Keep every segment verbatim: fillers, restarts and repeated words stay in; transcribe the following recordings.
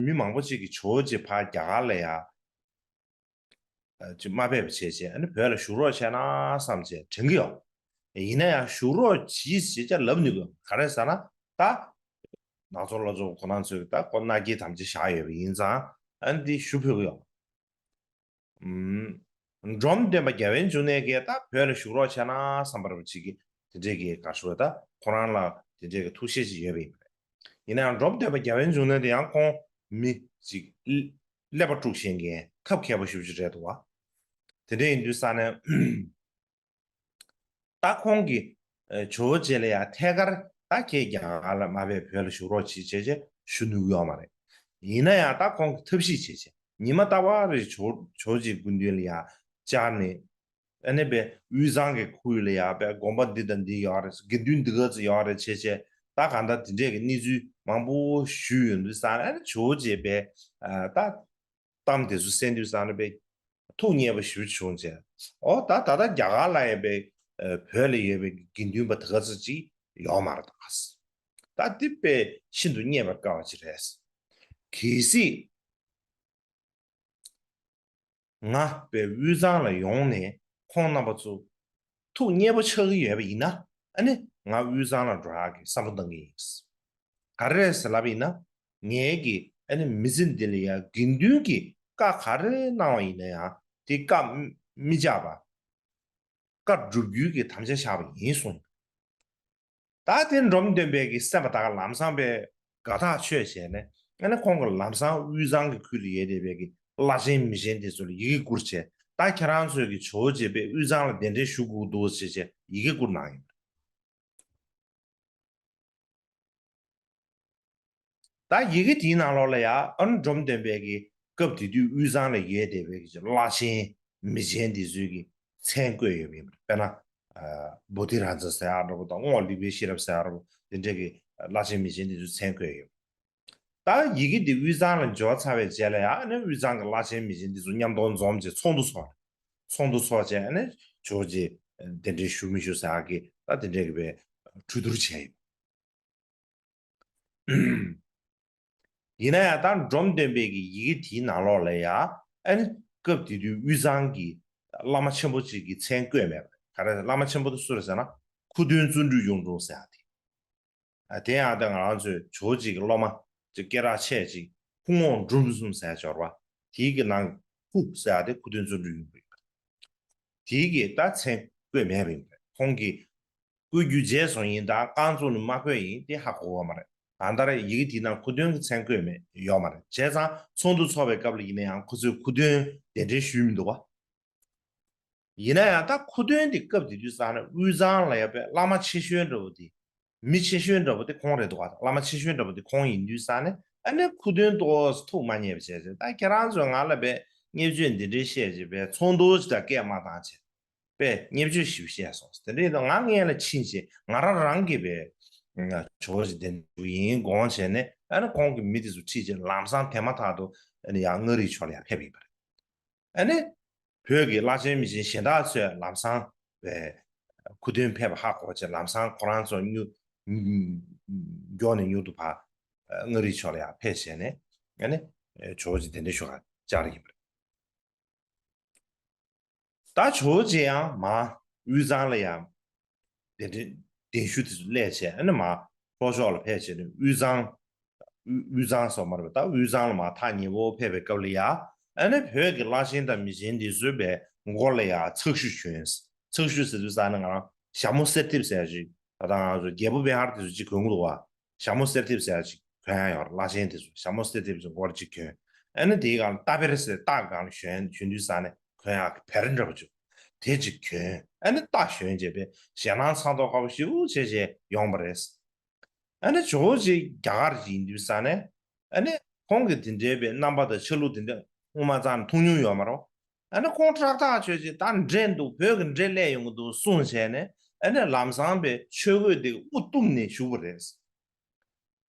མི་མང་པོ་ཅིག་གིས་ཇོ་བོ་རྗེ་ཕར་རྒྱ་གར་ལ་ཡ་ཅིག་མ་ཕེབས་པ་བྱས་བྱས་ཨ་ནི་བོད་ལ་བཞུགས་རོགས་བྱས་ན་བསམ་བྱས་དྲན་གྱི་ཡོད། ཡིན་ན་ཡང་བཞུགས་རོགས་གྱིས་ཞེས་བྱ་ལབ་ནུས་གི་ཡོད། ག་རེ་ཟེར་ན་ད་ནག་ཚོ་ལྷོ་ཚོ་ཁོ་རང་ཚོས་ད་ཁོ་མནའ་སྐྱེལ་དམ་བཅའ་བཞག་ཡོད་པ་ཡིན་ཙང་ཨ་ནི་འདི་ཞུ་ཕོད་ཀྱི་ཡོད། ཨུམ། འབྲོམ་སྟོན་པ་རྒྱལ་བའི་འབྱུང་གནས་ཀྱིས་ད་བོད་ལ་བཞུགས་རོགས་བྱས་ན་བསམ་པ་རེ་བ་ཅིག་གིས་དེ་འདྲས་ཀྱི་ག་ཞུ་བ་ད་ཁོ་རང་ལ་དེ་འདྲས་ཀྱི་ཐུགས་བཞེད་ཅིག་ཡོད་པ་ཡིན་པ་རེད། ཡིན་ན་ཡང་འབྲོམ་སྟོན་པ་རྒྱལ་བའི་འབྱུང་གནས་དེ་ཡང་ཁོང་མི་ཅིག་ཀླད་པ་དཀྲུག་ཤེས་མཁན་ཐབས་མཁས་པོ་ཞེ་པོ་ཅིག་རེད་འདུག་བ། དེ་འདྲས་ཡིན་དུས་ས་ནས། ད་ཁོང་གིས་ཇོ་བོ་རྗེ་ལ་ཡང་ཐད་ཀར་ད་ཁྱེད་རྒྱ་གར་ལ་མ་ཕེབས་བོད་ལ་བཞུགས་རོགས་གྱིས་བྱས་བྱས་ཞུ་ནུས་ཡོད་མ་རེད། ཡིན་ན་ཡང་ད་ཁོང་གིས་ཐབས་ཤེས་བྱས་བྱས་ཉི་མ་རྟག་པར་རེ་ཇོ་ཇོ་བོ་རྗེ་སྐུ་མདུན་ལ་ཡང་བཅར་ནས་ཨ་ནི་པའི་དབུས་གཙང་གི་ཁུལ་ལ་ཡང་པའི་དགོན་པ་འདི་དང་འདི་ཡོད་རེད། དགེ་འདུན་འདི་ག་ཚོད་ཡོད་རེད་བྱས་བྱས་ད་གང་ལྟར་དེ་འདྲས་ཀྱི་གནས་ཚུལ་མང་པོ་ཞུས་ཡོང་དུས་ས་ཨ་ནི་ཇོ་བོ་རྗེ་པའི་ད། གཏམ་དེ་ཚོ་གསན་དུས་ཙང་ནས་པའི་ཐུགས་མཉེས་པ་ཞེ་པོ་བྱུང་བྱས། ཨོ་ད་ད་ལྟ་རྒྱ་གར་ལ་ཡོད་པའི་བོད་ལ་ཡོད་པའི་དགེ་འདུན་པ་དེ་ག་ཚོད་ཅིག་ཡོད་མ་རེད་ད། ད་འདི་དཔེ་ཤིན་ཏུ་མཉེས་པར་དཀའ་བ་ཅིག་རེད། གལ་སྲིད་ང་དཔེ་དབུས་གཙང་ལ་ཡོང་ནས་ཁོང་རྣམ་པ་ཚོ་ཐུགས་མཉེས་པོ་ཆགས་ཀྱི་ཡོད་པ་ཡིན་ན་ཨ་ནི་ང་དབུས་གཙང་ལ་འགྲོ་ཡག་གི་བསམ་བློ་བཏང་གི་ཡིན། ག་རེ་རེད་ཟེར་ལབ་པ་ཡིན་ན། ངའི་གི་ཨ་ནི་མི་ཚེ་འདི་ལ་ཡང་དགེ་འདུན་གྱི་བཀའ་ག་རེ་གནང་བ་ཡིན་ན་ཡང་དེ་བཀའ་མི་བཅག་པ། བཀའ་བསྒྲུབ་རྒྱུའི་གི་དམ་བཅའ་བཞག་པ་ཡིན་གསུངས། ད་དེ་འབྲོམ་སྟོན་པའི་གི་སེམས་པ་ད་ག་ལམ་སང་པའི་དགའ་ཐག་ཆོད་བྱས་ནས་ཨ་ནི་ཁོང་གི་ལམ་སང་དབུས་གཙང་གི་ཁུལ་ལ་ཡོད་བསྡད་པའི་གི་བླ་ཆེན་མི་ཆེན་དེ་ཚོ་ལ་ཡི་གེ་བསྐུར་བྱས་ད་ཁྱེད་རང་ཚོས་གི་ཇོ་བོ་རྗེ་དཔེ་དབུས་གཙང་ལ་གདན་འདྲེན་ཞུ་དགོས་འདུག་ཟེར་བྱས་ཡི་གེ་བསྐུར་གནང་ཡོད། ད་ཡི་གེ་དེའི་ནང་ལོགས་ལ་ཡང་ཨ་ནི་འབྲོམ་སྟོན་པའི་གི་སྐབས་དེ་དུས་དབུས་གཙང་ལ་ཡོད་བསྡད་པའི་གི་བླ་ཆེན་མི་ཆེན་དེ་ཚོའི་གི་མཚན་བཀོད་ཡོད་པ་ཡིན་པ་རེད། དཔེར་ན། བོ་དྷི་རཱ་ཛ་ཟེར་ཡག་འདྲ་པོ་དང་རྔོག་ལི་པའི་ཤེས་རབ་ཟེར་ཡག་འདྲ་པོ་དེ་འདྲའི་གི་བླ་ཆེན་མི་ཆེན་དེ་ཚོའི་མཚན་བཀོད་ཡོད། ད་ཡི་གེ་འདི་དབུས་གཙང་ལ་འབྱོར་ཚར་བའི་རྗེས་ལ་ཡང་ཨ་ནི་དབུས་གཙང་གི་བླ་ཆེན་མི་ཆེན་དེ་ཚོ་མཉམ་དུ་འཛོམས་བྱས་ཚོགས་འདུ་ཚོགས་རེད། ཚོགས་འདུ་ཚོགས་བྱས་ཨ་ནི་ཇོ་བོ་རྗེ་གདན་འདྲེན་ཞུ་མི་ཞུ་ཟེར་ཡག་གི་ད་དེ་འདྲའི་གི་བའི་གྲོས་བསྡུར་བྱས་ཡོད། ཡིན་ན་ཡང་ད་འབྲོམ་སྟོན་པའི་གི་ཡི་གེ་དེའི་ནང་ལོགས་ལ་ཡང་ཨ་ནི་སྐབས་དེ་དུས་དབུས་གཙང་གི་བླ་མ་ཆེན་པོ་གཅིག་གི་མཚན་བཀོད་མེད་པ་ག་རེ། བླ་མ་ཆེན་པོ་དེ་སུ་རེད་ཟེར་ན་ཁུ་སྟོན་བརྩོན་འགྲུས་གཡུང་དྲུང་ཟེར་ཡག་དེ། ཨ་དེ་ཡང་ད་ང་རང་ཚོའི་ཇོ་བོ་རྗེ་གི་སློབ་མ་ཅིག་སྐད་གྲགས་ཆེ་ཅིག་ཁུ་རྔོག་འབྲུམ་གསུམ་ཟེར་ཡག་འབྱོར་བ་དེའི་གི་ནང་ཁུ་ཟེར་ཡག་དེ་ཁུ་སྟོན་བརྩོན་འགྲུས་གཡུང་དྲུང་ཡིན་པ་རེད། དེའི་གི་ད་མཚན་བཀོད་མེད་པ་ཡིན་པ་རེད། ཁོང་གིས་བཀོད་རྒྱུ་བརྗེད་སོང་ཡིན་ད་རྐང་བཙུགས་ནས་མ་བཀོད་ཡིན་དེ་ཧ་གོ་བ་མ་རེད། གང་ལྟར་ཡི་གེ་དེའི་ནང་ཁུ་སྟོན་གྱི་མཚན་བཀོད་མེད་ཡོད་མ་རེད། བྱས་ཙང་ཚོགས་འདུ་ཚོགས་པའི་སྐབས་ལ་ཡིན་ན་ཡང་ཁོ་ཚོས་ཁུ་སྟོན་གདན་འདྲེན་ཞུས་མི་འདུག་བ། ཡིན་ན་ཡང་ད་ཁུ་སྟོན་དེ་སྐབས་དེ་དུས་ཙང་ནས་དབུས་གཙང་ལ་ཡོད་པའི་བླ་མ་ཆེ་ཤོས་འདྲ་བོ་དེ། མི་ཆེ་ཤོས་འདྲ་བོ་དེ་ཁོང་རེད་འདུག་བ། བླ་མ་ཆེ་ཤོས་འདྲ་བོ་དེ་ཁོང་ཡིན་དུས་ཙང་ནས་ཨ་ནི་ཁུ་སྟོན་ཏོག་ཙམ་ཐུགས་མ་མཉེས་པ་བྱས་ཚེ་ད་ཁྱེད་རང་ཚོས་ང་ལ་བས་བརྙས་བཅོས་འདི་འདྲའི་བཤད་ཅེས་པས་ཚོགས་འདུ་ཅིག་དང་སྐད་མ་བཏང་བྱས། པས་བརྙས་བཅོས་ཞིག་བཤད་སོང་། དེ་འདྲ་ཡིན་དུས་ང་སྔོན་ལ་ཕྱིན་བྱས་ང་རང་རང་གིས་པས་ཇོ་བོ་རྗེ་གདན་འདྲེན་ཞུ་ཡིན་དགོངས་བྱས་ནས་ཨ་ནི་ཁོང་གི་མི་དེ་ཚོ་ཁྲིད་བྱས་ལམ་སང་དེ་མ་ཐག་ཏུ་ཨ་ནི་ཡང་མངའ་རིས་ཕྱོགས་ལ་ཡང་ཕེབས་ཡིན་པ་རེད། ཨ་ནི་བོད་ཀྱི་བླ་ཆེན་མི་ཆེན་གཞན་དག་ཚོས་ལམ་སང་པས་ཁུ་སྟོན་ཕེབས་པ་ཧ་གོ་བྱས་ལམ་སང་ཁོ་རང་ཚོ་མྱུར་མགྱོགས་ནས་མྱུར་དུ་ཕར་མངའ་རིས་ཕྱོགས་ལ་ཡང་ཕེབས་བྱས་ནས་ཨ་ནི་ཇོ་བོ་རྗེ་གདན་འདྲེན་ཞུ་གར་བཅར་ཡིན་པ་རེད། ད་ཇོ་བོ་རྗེ་ཡང་མར་དབུས་གཙང་ལ་ཡང་གདན་འདྲེན་གདན་ཞུ་དེ་ཚོ་སླེབས་བྱས་ཨ་ནི་མར་ལྷོ་ཕྱོགས་ལ་ཕེབས་བྱས་ནས་དབུས་གཙང་དབུས་གཙང་སོགས་མ་རེད་པ། ད་དབུས་གཙང་ལ་མར་ཐག་ཉེ་པོ་ཕེབས་པའི་སྐབས་ལ་ཡ་ཨ་ནི་བོད་ཀྱི་བླ་ཆེན་དང་མི་ཆེན་འདི་ཚོའི་པའི་མགོ་ལ་ཡ་ཚགས་ཞུ་གྱོན། ཚགས་ཞུ་ཟེར་དུས་ཙང་ནི་ང་རང་ཞྭ་མོ་གསེར་ཐིབས་ཟེར་ཅིག་ད་ལྟ་ང་ཚོ་རྒྱལ་པོ་བེ་ཧར་དེ་ཚོ་ཅིག་གྱོན་གྱི་འདུག་བ། ཞྭ་མོ་གསེར་ཐིབས་ཟེར་ཡག་ཅིག་གྱོན་ཡག་ཡོད་རེད། བླ་ཆེན་དེ་ཚོ་ཞྭ་མོ་གསེར་ཐིབས་ཀྱི་མགོ་ལ་ཅིག་གྱོན། ཨ་ནི་དེའི་སྒང་ལ་རྟ་བེར་ཟེར་རྟ་སྒང་ལ་ཞོན་ཞོན་དུས་ཙང་ནས་གྱོན་ཡག་གི་བེར་འདྲ་པོ་ཅིག་དེ་ཅིག་གྱོན། ཨ་ནི་རྟ་ཞོན་བྱས་པས་ཞེད་སྣང་ཚ་མདོག་ཁ་པོ་ཞེ་པོ་བྱས་བྱས་ཡོང་བ་རེད། ཨ་ནི་ཇོ་བོ་རྗེ་རྒྱ་གར་ཡིན་དུས་ཙང་ནས་ཨ་ནི་ཁོང་གིས་དེ་འདྲའི་པའི་རྣམ་པ་དང་ཆ་ལུགས་དེ་འདྲ་སྔོན་མ་ཙང་ནས་མཐོང་མྱོང་ཡོད་མ་རེད། ཨ་ནི་ཁོང་སྐྲག་ཐག་ཆོད་ཅིག་ད་འདྲེ་འདུག་བོད་ཀྱི་འདྲེ་སླེབས་ཡོང་གི་འདུག་གསུངས་བྱས་ནས་ཨ་ནི་ལམ་སང་པའི་ཆོས་གོས་དེ་དབུ་བཏུམས་ནས་བཞུགས་པ་རེད།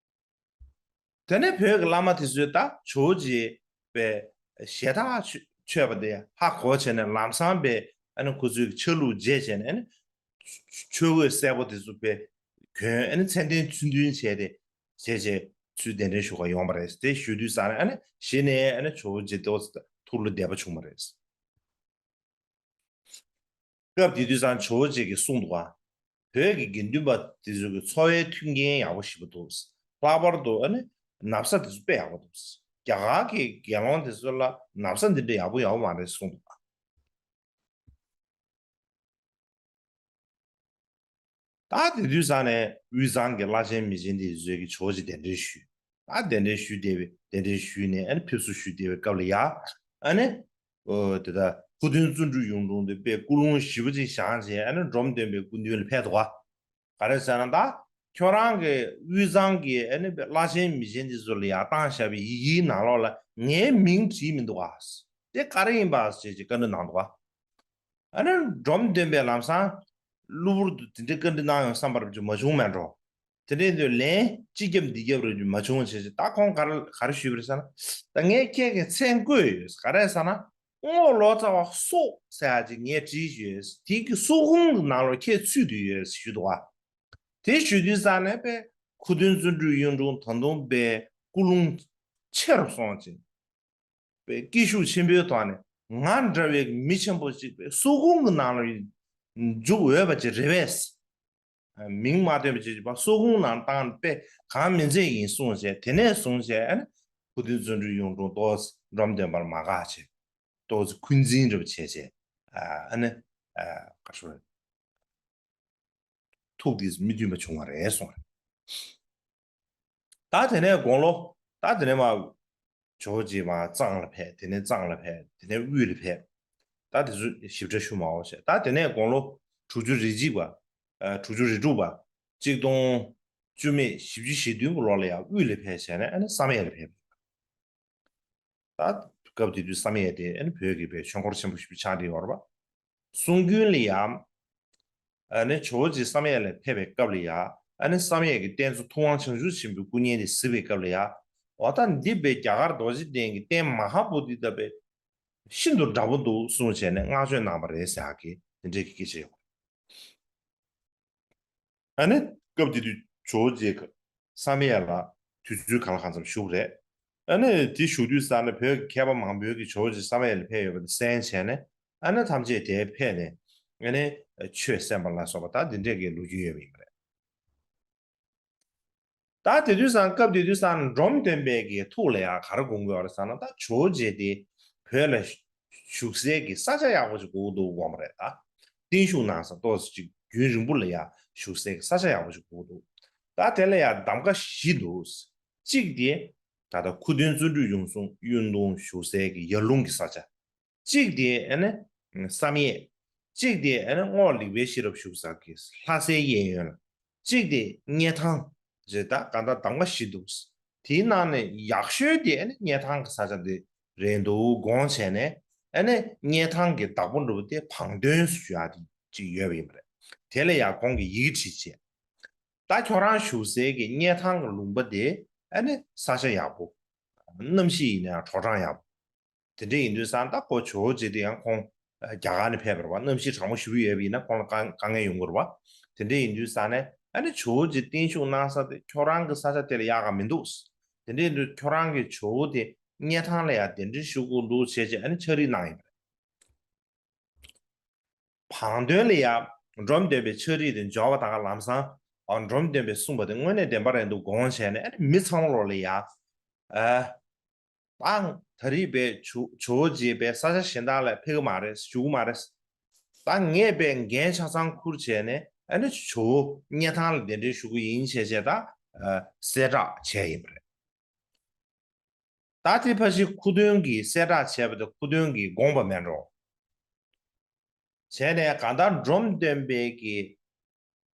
དེ་ནས་བོད་ཀྱི་བླ་མ་དེ་ཚོས་ད་ཇོ་བོ་རྗེ་པའི་ཞལ་ཐག་ཆོད་པ་དེ་ཧ་གོ་བྱས་ནས་ལམ་སང་པའི་ཨ་ནི་ཁོ་ཚོའི་ཆ་ལུགས་བརྗེས་བྱས་ནས་ཨ་ནི་ཆོས་གོས་སེར་པོ་དེ་ཚོ་པའི་གྱོན། ཨ་ནི་མཚན་ལྡན་ཚུལ་ལྡན་བྱས་ཏེ་བྱས་བྱས་ ཚུལ་གདན་འདྲེན་ཞུ་ག་ཡོང་བ་རེད། དེ་ཞུ་དུས་ཙང་ནས་ཨ་ནི་གཞི་ནས་ཨ་ནི་ཇོ་བོ་རྗེ་ཏོག་ཙམ་ཐུགས་ལ་དད་པ་བྱུང་བ་རེད། སྐབས་དེ་དུས་ཙང་ཇོ་བོ་རྗེ་གིས་གསུངས་འདུག་ག་བོད་ཀྱི་དགེ་འདུན་པ་དེ་ཚོ་གི་འཚོ་བའི་མཐུན་རྐྱེན་ཡག་པོ་ཞེ་པོ་འདུག་ལྷག་པར་དུ་ཨ་ནི་ན་བཟའ་དེ་ཚོ་དཔེ་ཡག་པོ་འདུག་རྒྱ་གར་གྱི་དགེ་སློང་དེ་ཚོ་ལ་ན་བཟའ་འདི་འདྲ་ཡག་པོ་ཡོད་མ་རེད་གསུངས་འདུག་ག་ད་དེ་དུས་ཙང་ནས་དབུས་གཙང་གི་བླ་ཆེན་མི་ཆེན་དེ་ཚོས་ཀྱི་ཇོ་བོ་རྗེ་གདན་འདྲེན་ཞུས། ད་གདན་འདྲེན་ཞུས་བསྡད་པའི་གདན་འདྲེན་ཞུས་ནས་ཨ་ནི་ཕེབས་བསུ་ཞུས་བསྡད་པའི་སྐབས་ལ་ཡ། ཨ་ནི། ཨོ་དེ་ད་སྐུ་མདུན་བརྩོན་འགྲུས་གཡུང་དྲུང་དེ་དཔེ་སྐུ་རླུང་ཞེ་པོ་ཅིག་བཞེངས་བྱས་ཨ་ནི་འབྲོམ་སྟོན་པའི་སྐུ་མདུན་ལ་ཕེབས་འདུག་ག་ག་རེ་ཟེར་ན་ད་ཁྱོད་རང་གི་དབུས་གཙང་གི་ཨ་ནི་བླ་ཆེན་མི་ཆེན་དེ་ཚོ་ལ་ཡ་བཏང་བཞག་པའི་ཡི་གེའི་ནང་ལོགས་ལ་ངའི་མིང་བྲིས་མི་འདུག་ག་དེ་ག་རེ་ཡིན་པ་ཞེས་ཀྱི་བཀའ་འདྲི་གནང་འདུག་ག་ཨ་ནི་འབྲོམ་སྟོན་པས་ལམ་སང་གློ་བུར་དུ་དེ་འདྲའི་བཀའ་འདྲི་གནང་ཡོང་བསམ་པ་རབ་ཅིག་མ་བྱུང་མེད་འགྲོ། དེ་འདྲའི་དུས་ལན་སྤྱི་ཁྱབ་འདི་ཁྱབ་རབ་ཅིག་མ་བྱུང་བྱས་ཅིག་ད་ཁོང་ག་རེ་ག་རེ་ཞུས་པ་རེད་ཟེར་ན། ད་ངས་ཁྱེད་ཀྱི་མཚན་བཀོད་ཡོད། ག་རེ་ཟེར་ན། རྔོག་ལོ་ཙཱ་བ་སོགས་ཟེར་ཡ་ཅིག་ངས་བྲིས་ཡོད། དེ་གི་སོགས་ཁུངས་ཀྱི་ནང་ལ་ཁྱེད་ཚུད་དུ་ཡོད་ཞུས་འདུག་ག་དེ་ཞུ་དུས་ཙང་ནས་པས་སྐུ་མདུན་བརྩོན་འགྲུས་གཡུང་དྲུང་ད་དུང་པས་སྐུ་རླུང་ཆེ་རུ་སོང་ཅིང་། པའི་སྐད་ཤུགས་ཆེན་པོའི་ཐོག་ནས་ང་འདྲ་བའི་མི་ཆེན་པོ་གཅིག་པའི་སོགས་ཁུངས་ཀྱི་ནང་ལ་འཇུག་འོས་པ་ཅིག་རེད་པས། མིང་མ་བཏོན་པ་ཅིག་པ་སོགས་ཁུངས་ནང་བཏང་པས་གང་མིན་ཚད་ཡིན་གསུངས་བྱས། དེ་ནས་བཟུང་བྱས་ཨ་ནི་སྐུ་མདུན་བརྩོན་འགྲུས་གཡུང་དྲུང་ཏོག་ཙམ་འབྲོམ་སྟོན་པར་མ་དགའ་བྱས། ཏོག་ཙམ་འཁོན་འཛིན་འདྲ་པོ་བྱས་བྱས། ཨ་ནི་ག་རེ་ཟེར། ཐུགས་དེ་མི་མཐུན་པ་བྱུང་བ་རེད་གསུངས་རེད། ད་དེ་ནས་དགུང་ལོ། ད་དེ་ནས་མ། ཇོ་བོ་རྗེ་མ་གཙང་ལ་ཕེབས། དེ་ནས་གཙང་ལ་ཕེབས། དེ་ནས་དབུས་ལ་ཕེབས། ད་དེ་ཚོ་ཞིབ་ཕྲ་ཞུ་མ་འོ་ཞེས། ད་དེ་ནས་དགུང་ལོ་དྲུག་ཅུ་རེ་གཅིག་པ། ཨ། དྲུག་ཅུ་རེ་དྲུག་པ། གཅིག་སྟོང་བཅུ་མེད་བཞི་བཅུ་ཞེ་བདུན་གྱི་ལོ་ལ་ཡང་དབུས་ལ་ཕེབས་བྱས་ནས་ཨ་ནི་བསམ་ཡས་ལ་ཕེབས། ད་སྐབས་དེ་དུས་བསམ་ཡས་དེ་ཨ་ནི་བོད་ཀྱི་བའི་ཆོས་འཁོར་ཆེན་པོ་ཞིག་ཆགས་བསྡད་ཡོད་རེད་པ། གསུང་རྒྱུན་ལ་ཡང་། ཨ་ནི་ཇོ་བོ་རྗེ་བསམ་ཡས་ལ་ཕེབས་པའི་སྐབས་ལ་ཡང་། ཨ་ནི་བསམ་ཡས་ཀྱི་རྟེན་གཙོ་ཐུབ་དབང་བྱང་ཆུབ་ཆེན་པོའི་སྐུ་བརྙན་དེ་གཟིགས་པའི་སྐབས་ལ་ཡང་། འོ་ད་འདི་བའི་རྒྱ་གར་རྡོ་རྗེ་གདན་གྱི་རྟེན་མ་ཧཱ་བོ་དྷི་ད་བའི་ཤིན་ཏུ་འདྲ་པོ་འདུག་གསུངས་བྱས་ནས་བསྔགས་བརྗོད་གནང་བ་རེད་ཟེར་ཡག་གི་དེ་འདྲའི་གི་སྐད་ཆ་ཡོད། ཨ་ནི་སྐབས་དེ་དུས་ཇོ་བོ་རྗེ་བསམ་ཡས་ལ་དུས་ཚོད་གང་ལ་གང་འཚམ་བཞུགས་རེད། ཨ་ནི་དེ་བཞུགས་དུས་ཙང་ནས་བོད་ཀྱི་མཁས་པ་མང་པོས་ཀྱི་ཇོ་བོ་རྗེ་བསམ་ཡས་ལ་ཕེབས་ཡོད་པ་དེ་གསན་བྱས་ནས། ཨ་ནི་ཐམས་ཅད་དེར་ཕེབས་ནས། ཨ་ནི་ཆོས་གསན་པ་ལ་སོགས་པ་ད་འདི་འདྲས་ཀྱི་ལོ་རྒྱུས་ཡོད་པ་ཡིན་པ་རེད། ད་དེ་དུས་ཙང་སྐབས་དེ་དུས་ཙང་འབྲོམ་སྟོན་པའི་གི་ཐུགས་ལ་ཡང་ག་རེ་དགོངས་ཀྱི་ཡོད་རེད་ཟེར་ན། ད་ཇོ་བོ་རྗེ་དེ་བོད་ལ་བཞུགས་སའི་གི་ས་ཆ་ཡག་པོ་ཞིག་དགོས་ཀྱི་འདུག་དགོངས་པ་རེད། ད་བརྟན་བཞུགས་གནང་ས་ཏོག་ཙམ་ཅིག་རྒྱུན་རིང་པོ་ལ་ཡང་བཞུགས་སའི་གི་ས་ཆ་ཡག་པོ་ཞིག་དགོས་ཀྱི་འདུག་ད་དེ་ལ་ཡང་གདམ་ག་བཞི་འདུག་གཅིག་དེ་ད་ལྟ་སྐུ་མདུན་བརྩོན་འགྲུས་གཡུང་གཡུང་དྲུང་བཞུགས་སའི་གི་ཡར་ཀླུང་གི་ས་ཆ། གཅིག་དེ་ཨ་ནི་བསམ་ཡས། གཅིག་དེ་ཨ་ནི་རྔོག་ལེགས་པའི་ཤེས་རབ་བཞུགས་ས་གི་ལྷ་སའི་གཡས་གཡོན་ལ། གཅིག་དེ་སྙེ་ཐང་། ཅེས་ད་ག་ད་གདམ་ག་བཞི་འདུག་དེའི་ནང་ནས་ཡག་ཤོས་དེ་ཨ་ནི་སྙེ་ཐང་གི་ས་ཆ་དེ་རེད་འདུག་དགོངས་བྱས་ནས། ཨ་ནི་སྙེ་ཐང་གི་བདག་པོ་འདྲ་པོ་དེ་བང་སྟོན་ཞུ་ཡག་དེ་ཅིག་ཡོད་པ་ཡིན་པ་རེད། དེ་ལ་ཡང་ཁོང་གིས་ཡི་གེ་བྲིས་བྱས། ད་ཁྱོད་རང་བཞུགས་སའི་གི་སྙེ་ཐང་གི་ལུང་པ་དེ་ཨ་ནི་ས་ཆ་ཡག་པོ། གནམ་གཤིས་ཡིན་ན་ཡང་དྲོ་གྲང་ཡག་པོ། དེ་འདྲ་ཡིན་དུས་ཙང་ད་ཁོ་ཇོ་བོ་རྗེ་དེ་ཡང་ཁོང་རྒྱ་གར་ནས་ཕེབས་པ་རེད་པ། གནམ་གཤིས་གྲང་མོ་ཞེ་པོ་ཡོད་པ་ཡིན་ན་ཁོང་ལ་དཀའ་དཀའ་ངལ་ཡོང་གི་རེད་པ། དེ་འདྲ་ཡིན་དུས་ཙང་ནས་ཨ་ནི་ཇོ་བོ་རྗེ་བརྟན་བཞུགས་གནང་ས་དེ་ཁྱོད་རང་གི་ས་ཆ་དེ་ལ་ཡག་ག་མི་འདུག་དེ་འདྲ་ཡིན་དུས་ཁྱོད་རང་གི་ཇོ་བོ་དེ་སྙེ་ཐང་ལ་ཡང་གདན་འདྲེན་ཞུ་དགོས་འདུག་བྱས་བྱས་ཨ་ནི་ཕྱག་བྲིས་གནང་ཡིན་པ་རེད། བང་སྟོན་ལ་ཡང་འབྲོམ་སྟོན་པའི་ཕྱག་བྲིས་དེ་འབྱོར་བ་དང་ལམ་སང་། ཨ། འབྲོམ་སྟོན་པས་གསུངས་པ་དེ་དངོས་གནས་བདེན་པ་རེད་འདུག་དགོངས་བྱས་ནས་ཨ་ནི་མི་ཚང་མ་ལོག་ལ་ཡ། ཨ། ད་ད་རེས་པས་ཇོ་ཇོ་བོ་རྗེ་པས་ས་ཆ་གཞན་དག་ལ་ཕེབས་ཀྱི་མ་རེད། བཞུགས་ཀྱི་མ་རེད། ད་ངས་པས་འགན་ཆ་ཚང་ཁུར་བྱས་ནས་ཨ་ནི་ཇོ་བོ་སྙེ་ཐང་ལ་གདན་འདྲེན་ཞུ་གི་ཡིན་བྱས་བྱས་ད། ཨ། གསལ་བསྒྲགས་བྱས་ཡིན་པ་རེད། ད་དེ་ཕ་གཞིས་སྐུ་མདུན་གྱིས་གསལ་བསྒྲགས་བྱས་པ་དང་སྐུ་མདུན་གྱིས་དགོངས་པ་མེད་འགྲོ། བྱས་ནས་གང་ལྟར་འབྲོམ་སྟོན་པའི་གི་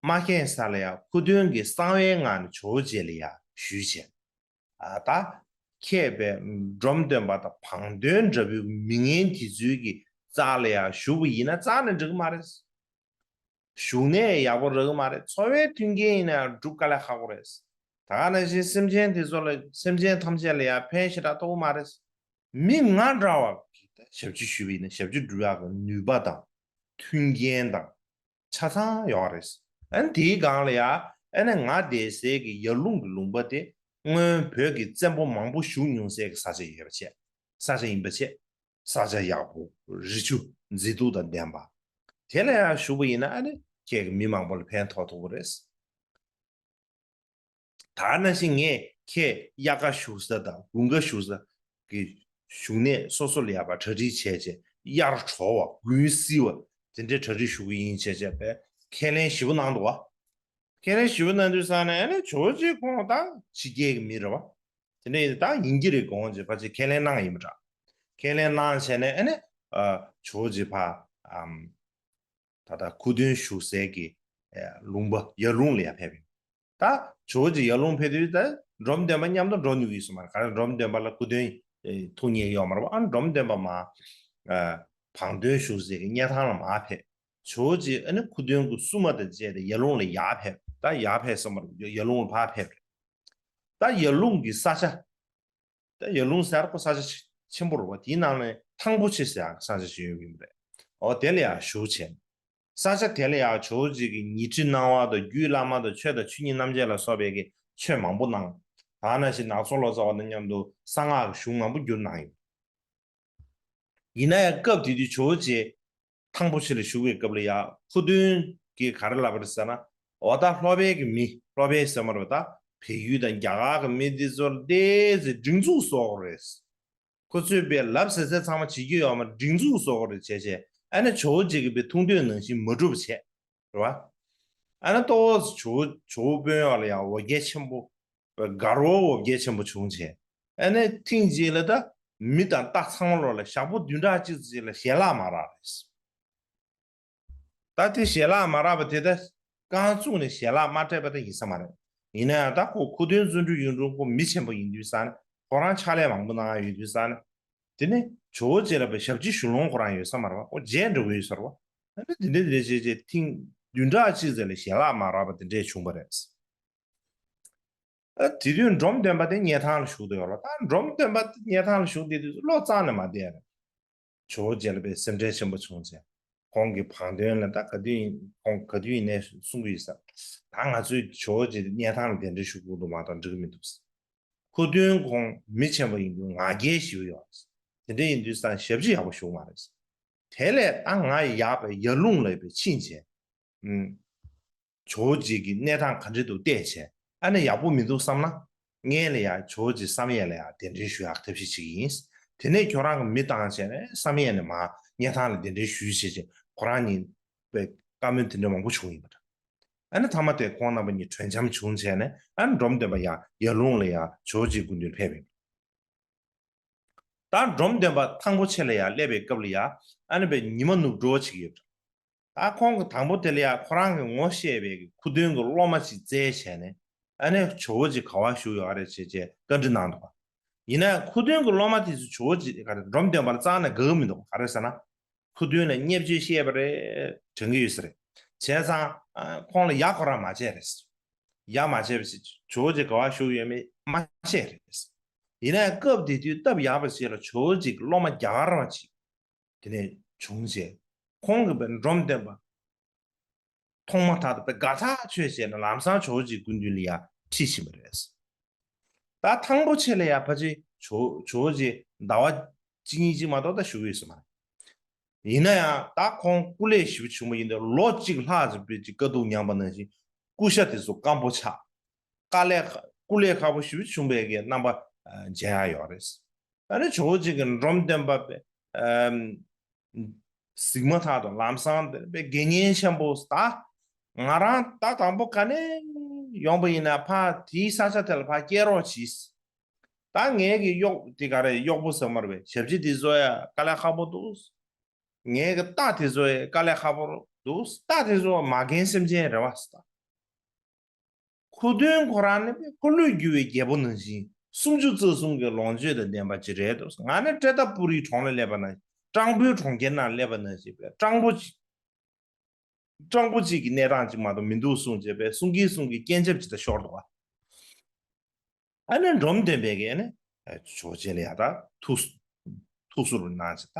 མ་མཁྱེན་ས་ལ་ཡང་སྐུ་མདུན་གྱིས་གསང་བའི་ངང་ནས་ཇོ་བོ་རྗེ་ལ་ཡང་ཞུས་བྱས། ཨ། ད་མཁས་པའི་འབྲོམ་སྟོན་པ་དང་བང་སྟོན་འདྲ་བོའི་མི་ངན་དེ་ཚོའི་གི་རྩ་ལ་ཡང་ཞུགས་པ་ཡིན་ན་རྩ་ནས་འགྲིག་གི་མ་རེད། བཞུགས་གནས་ཡག་པོ་རག་གི་མ་རེད། འཚོ་བའི་མཐུན་རྐྱེན་ཡིན་ན་ཡང་སྒྲུབ་དཀའ་ལས་ཁག་པོ་རེད། ད་ག་ནང་བཞིན་སེམས་ཅན་དེ་ཚོ་ལ་སེམས་ཅན་ཐམས་ཅད་ལ་ཡང་ཕན་ཞེ་དྲག་ཐོགས་ཀྱི་མ་རེད། མི་ང་འདྲ་བ་གིས་ཞབས་ཕྱི་ཞུས་པ་ཡིན་ན་ཞབས་ཕྱི་སྒྲུབ་ཡག་གི་ནུས་པ་དང་མཐུན་རྐྱེན་དང་ཆ་ཚང་ཡོད་རེད། ཨ་ནི་དེའི་སྒང་ལ་ཡང་ཨ་ནི་ང་བསྡད་སའི་གི་ཡར་ཀླུང་གི་ལུང་པ་དེ་ སྔོན་བོད་ཀྱི་བཙན་པོ་མང་པོ་བཞུགས་མྱོང་སའི་གི་ས་ཆ་ཡོད་པ་བྱས། ས་ཆ་ཡིན་པ་བྱས། ས་ཆ་ཡག་པོ་རི་ཆུ་མཛེས་སྡུག་དང་ལྡན་པ། དེ་ལ་ཡང་བཞུགས་པ་ཡིན་ན་ཨ་ནི་ཁྱེད་ཀྱི་མི་མང་པོ་ལ་ཕན་ཐོགས་ཐུབ་ཀྱི་རེད། ད་ནང་བཞིན་ངས་ཁྱེད་དབྱར་ཁ་བཞུགས་ས་དང་དགུན་ཁ་བཞུགས་ས་གི་བཞུགས་གནས་སོ་སོ་ལ་ཡག་པ་གྲ་སྒྲིག་བྱས་བྱས། དབྱར་དྲོ་བ་དགུན་བསིལ་བ་དེ་འདྲའི་གྲ་སྒྲིག་ཞུ་གི་ཡིན་བྱས་བྱས་པས་ཁས་ལེན་ཞིབ་པོ་གནང་འདུག་བ། ཁས་ལེན་ཞིབ་པོ་གནང་དུས་ཙང་ནས་ཨ་ནི་ཇོ་བོ་རྗེ་ཁོང་ད་ཕྱི་རྒྱལ་གྱི་མི་རེད་བ། དེ་འདྲ་ཡིན་ད་ཡིན་གྱི་རེད། དགོངས་བྱས་ཕལ་ཆེར་ཁས་ལེན་གནང་ཡིན་པ་འདྲ། ཁས་ལེན་གནང་བྱས་ནས་ཨ་ནི་ཨ་ཇོ་བོ་རྗེ་ཕ་ཨམ་ད་ལྟ་ཁུ་སྟོན་བཞུགས་སའི་གི་ཨ་ལུང་པ་ཡར་ལུང་ལ་ཡར་ཕེབས་ཡིན། ད་ཇོ་བོ་རྗེ་ཡར་ལུང་ཕེབས་དུས་ད་འབྲོམ་སྟོན་པ་མཉམ་དུ་འགྲོ་ནུས་ཀྱི་སོང་མ་རེད། ག་རེ་འབྲོམ་སྟོན་པ་ལ་ཁུ་སྟོན་ཨེ་ཐུག་མཁན་ཡོད་མ་རེད་བ། ཨ་འབྲོམ་སྟོན་པ་མ་ཨ་བང་སྟོན་བཞུགས་སའི་གི་སྙེ་ཐང་ལ་མར་ཕེབས། ཇོ་བོ་རྗེ་ཨ་ནི་ཁུ་སྟོན་གྱི་བསུ་མ་དང་བཅས་ཏེ་ཡར་ལུང་ལ་ཡར་ཕེབས། ད་ཡར་ཕེབས་སོང་མ་རེད། ཡར་ལུང་ལ་ཕར་ཕེབས་རེད། ད་ཡར་ལུང་གི་ས་ཆ། ད་ཡར་ལུང་ཟེར་ཁོ་ས་ཆ་ཆེ་ཆེན་པོ་རེད་བ། དེའི་ནང་ནས་ཐང་པོ་ཆེ་ཟེར་ཡག་ས་ཆ་ཞིག་ཡོད་ཡིན་པ་རེད། འོ་དེ་ལ་ཡང་བཞུགས་བྱས། ས་ཆ་དེ་ལ་ཡང་ཇོ་བོ་རྗེ་གི་ཉི་ཁྲི་སྣང་བ་དང་རྒྱུད་བླ་མ་དང་ཆོས་དང་ཆོས་ཉིད་རྣམ་འབྱེད་ལ་སོགས་པའི་གི་ཆོས་མང་པོ་གནང་། ད་ནང་བཞིན་ནག་ཚོ་ལོ་ཙཱ་བ་དང་མཉམ་དུ་གསང་སྔགས་ཀྱི་གཞུང་མང་པོ་བསྒྱུར་གནང་ཡོད། ཡིན་ན་ཡང་སྐབས་དེ་དུས་ཇོ་བོ་རྗེ་ཐང་པོ་ཆེ་ལ་བཞུགས་པའི་སྐབས་ལ་ཡང་ཁུ་སྟོན་གྱིས་ག་རེ་ལབ་པ་རེད་ཟེར་ན། འོ་ད་ལྷོ་པའི་གི་མི། ལྷོ་པའི་ཟེར་མ་རེད་པ། ད་བལ་ཡུལ་དང་རྒྱ་གར་གི་མི་འདི་ཚོར་ཏོག་ཙམ་སྒྲིག་འཛུགས་བཟོ་དགོས་རེད། ཁོ་ཚོས་པའི་ལབ་ཟེར་ཚད་ཚང་མ་བྱེད་རྒྱུ་ཡོད་མ་རེད། སྒྲིག་འཛུགས་བཟོ་དགོས་རེད་བྱས་བྱས། ཨ་ནི་ཇོ་བོ་རྗེ་གི་པའི་ཐུགས་འདོད་ནང་བཞིན་མ་འགྲུབ་བྱས། རེད་བ། ཨ་ནི་ཏོག་ཙམ་ཇོ་བོ་ཇོ་བོ་དཔོན་གཡོག་ལ་ཡང་འོ་བརྒྱལ་ཆེན་པོ། དགའ་རབ་འོ་བརྒྱལ་ཆེན་པོ་བྱུང་བྱས། ཨ་ནི་ཐེངས་གཅིག་ལ་ད་མི་དང་རྟ་ཚང་མ་ལོག་ལ་ཞག་པོ་བདུན་ཕྲག་གཅིག་ཙམ་ལ་ཞལ་ལག་མ་རག་རེད། ད་དེ་ཞལ་ལག་མ་རག་པ་དེ་ད་རྐང་བཙུགས་ནས་ཞལ་ལག་མ་སྤྲད་པ་ད་ཡིན་ས་མ་རེད། ཡིན་ན་ཡང་ད་ཁོ་ཁུ་སྟོན་བརྩོན་འགྲུས་གཡུང་དྲུང་ཁོ་མི་ཆེན་པོ་ཡིན་དུས་ཙང་ནས། ཁོ་རང་ཕྱག་ལས་མང་པོ་གནང་ཡ་ཡོད་དུས་ཙང་ནས། དེ་ནས་ཇོ་བོ་རྗེ་ལ་པའི་ཞབས་ཕྱི་ཞུ་ལོང་ཁོ་རང་ཡོད་ས་མ་རེད་བ། ཁོ་རྗེས་འགྲོ་གི་ཡོད་ས་རེད་བ། ཨ་ནི་དེ་འདྲ་དེ་འདྲ་བྱས་བྱས་ཐེངས་བདུན་ཕྲག་གཅིག་ཙམ་ལ་ཞལ་ལག་མ་རག་པ་དེ་འདྲས་བྱུང་བ་རེད། ཨ་དེ་དུས་འབྲོམ་སྟོན་པ་དེ་སྙེ་ཐང་ལ་བཞུགས་བསྡད་ཡོད་རེད། ད་འབྲོམ་སྟོན་པ་དེ་སྙེ་ཐང་ལ་བཞུགས་བསྡད་དུས་བློ་གཙང་ནས་མ་བསྡད་རེད། ཇོ་བོ་རྗེ་ལ་དཔེ་སེམས་ཁྲལ་ཆེན་པོ་བྱུང་བྱས། ཁོང་གི་བང་སྟོན་ལ་ད་ག་དུས་ཡིན་ཁོང་ག་དུས་ཡིན་ནའི་གསུང་གི་ཡོད་ས། ད་ང་ཚོས་ཇོ་བོ་རྗེ་དེ་སྙེ་ཐང་ལ་གདན་འདྲེན་ཞུ་དགོས་འདུག་མ་གཏོགས་འགྲིག་གི་མི་འདུག་ཁུ་སྟོན་ཁོང་མི་ཆེན་པོ་ཡིན་དུས་ང་རྒྱལ་ཞེ་པོ་ཡོད་རེད། དེ་འདྲ་ཡིན་དུས་ཙང་ཞབས་ཕྱི་ཡག་པོ་ཞུ་གི་མ་རེད། དེ་ལས་ད་ང་ཡག་པའི་ཡར་ལུང་ལ་ཡོད་པའི་ཕྱིན་བྱས། ཨུམ། ཇོ་བོ་རྗེ་གི་གནས་སྟངས་ག་འདྲ་འདུག་བལྟས་བྱས། ཨ་ནི་ཡག་པོ་མི་འདུག་བསམ་ན། སྔོན་ལ་ཡང་ཇོ་བོ་རྗེ་བསམ་ཡས་ལ་ཡང་གདན་འདྲེན་ཞུ་ཡག་ཐབས་ཤེས་བྱེད་ཀྱི་ཡིན། དེ་ནས་ཁྱོད་རང་གི་མི་བཏང་བྱས་ནས་བསམ་ཡས་ནས་མར་སྙེ་ཐང་ལ་གདན་འདྲེན་ཞུས་བྱས་བྱས་ཁོ་རང་གཉིས་པའི་བཀའ་མོལ་དེ་འདྲ་མང་པོ་བྱུང་ཡིན་པ་འདྲ། ཨ་ནི་མཐའ་མ་དེ་ཁོང་རྣམ་པ་གཉིས་གྲོས་འཆམ་བྱུང་བྱས་ནས་ཨ་ནི་འབྲོམ་སྟོན་པ་ཡང་ཡར་ལུང་ལ་ཡང་ཇོ་བོ་རྗེ་སྐུ་མདུན་ཕེབས་ཡིན། ད་འབྲོམ་སྟོན་པ་ཐང་པོ་ཆེ་ལ་ཡང་སླེབས་པའི་སྐབས་ལ་ཡང་ཨ་ནི་པའི་ཉི་མ་ནུབ་འགྲོ་བྱེད་ཀྱི་ཡོད། ད་ཁོང་གི་དང་པོ་དེ་ལ་ཡང་ཁོ་རང་གི་ངོ་ཤེས་པའི་ཁུ་སྟོན་གྱི་སློབ་མ་ཅིག་བཙལ་བྱས་ནས་ཨ་ནི་ཇོ་བོ་རྗེ་ག་པར་བཞུགས་ཡོད་རེད་ཅེས་བཅས་བཀའ་འདྲི་གནང་འདུག་ཡིན་ན་ཡང་ཁུ་སྟོན་གྱི་སློབ་མ་དེ་ཚོས་ཇོ་བོ་རྗེ་ག་རེ་འབྲོམ་སྟོན་པ་ལ་རྩ་ནས་དགའ་གི་མི་འདུག་ག་རེ་ཟེར་ན། ཁུ་སྟོན་ལ་བརྙས་བཅོས་བཤད་པ་རེད་དྲན་གྱི་ཡོད་ས་རེད། བྱས་ཙང་ཁོང་ལ་ཡ་ཁོ་རང་མ་བྱས་རེད། ཡ་མ་བྱས་པ་ཞིག་ཇོ་བོ་རྗེ་ག་པར་བཞུགས་ཡོད་མེད་མ་བཤད་རེད། ཡིན་ན་ཡང་སྐབས་དེ་དུས་སྟབས་ཡག་པ་ཞིག་ལ་ཇོ་བོ་རྗེ་གི་སློབ་མ་རྒྱ་གར་བ་ཅིག་དེ་ནས་བྱུང་རྗེས། ཁོང་གིས་པའི་འབྲོམ་སྟོན་པ་མཐོང་མ་ཐག་ཏུ་པའི་དགའ་ཐག་ཆོད་བྱས་ནས་ལམ་སང་ཇོ་བོ་རྗེའི་སྐུ་མདུན་ལ་ཡར་ཁྲིད་ཕྱིན་པ་རེད། ད་ཐང་པོ་ཆེ་ལ་ཡར་ཕལ་ཆེར་ཇོ་ཇོ་བོ་རྗེ་ཟླ་བ་གཅིག་གཉིས་ཅིག་མ་གཏོགས་ད་བཞུགས་ཡོད་ས་མ་རེད། ཡིན་ན་ཡང་ད་ཁོང་སྐུ་ལས་ཞེ་པོ་བྱུང་བ་ཡིན་དུས་ལོ་གཅིག་ལྷག་ཙམ་པའི་ཅིག་དཀའ་སྡུག་མྱངས་པ་ནང་བཞིན་སྐུ་ཤ་དེ་ཚོ་སྐམ་པོ་ཆགས། དཀའ་ལས་ཁ་སྐུ་ལས་ཁག་པོ་ཞེ་པོ་བྱུང་བའི་གི་རྣམ་པ་ཨ་མཇལ་ཡག་ཡོད་རེད། ད་ནི་ཇོ་བོ་རྗེ་གི་འབྲོམ་སྟོན་པ་པའི་ཨམ་གཟིགས་མ་ཐག་ཏུ་ལམ་སང་དེ་པའི་དགེ་བསྙེན་ཆེན་པོ་ད་ང་རང་ད་དང་པོ་ག་ནས་ཡོང་པ་ཡིན་ན་ཕ་དེའི་ས་ཆ་དེ་ལ་ཕ་སྐྱེལ་རོགས་གྱིས། ད་ངའི་གི་གཡོག་དེ་ག་རེ་གཡོག་པོ་ཟེར་མ་རེད་པས། ཞབས་ཕྱི་དེ་བཟོ་ཡ་དཀའ་ལས་ཁག་པོ་འདུག་ངའི་གི་རྟ་དེ་བཟོ་ཡ་དཀའ་ལས་ཁག་པོ་འདུག་རྟ་དེ་བཟོ་བ་མ་རྒན་སེམས་ཅན་རེད་བ་ཟེར། ད་ཁུ་སྟོན་ཁོ་རང་ནི་པའི་འཁོར་ལོས་སྒྱུར་བའི་རྒྱལ་པོ་ནང་བཞིན་སུམ་ཅུ་རྩ་གསུམ་གྱི་ལོངས་སྤྱོད་དང་ལྡན་པ་ཅིག་རེད་འདུག་ང་ནི་ཏྲེ་ཏ་པུ་རིའི་གྲོང་ལ་སླེབས་པ་ན་སྤྲང་པོའི་གྲོང་ཁྱེར་ནང་སླེབས་པ་ནང་བཞིན་པའི་སྤྲང་པོ་ཅིག་སྤྲང་པོ་གཅིག་གི་གནས་སྟངས་གཅིག་མ་གཏོགས་མི་འདུག་གསུངས་བྱས་པས་གསུང་གིན་གསུང་གིན་སྐད་ཆ་ཇི་ལྟར་ཤོར་འདུག་ག་ཨ་ནི་འབྲོམ་སྟོན་པས་ཀྱིས་ཨ་ནི་ཇོ་བོ་རྗེ་ལ་ཡ་ད་ཐུགས་ཐུགས་གསོ་རུ་གནང་བྱས་ད་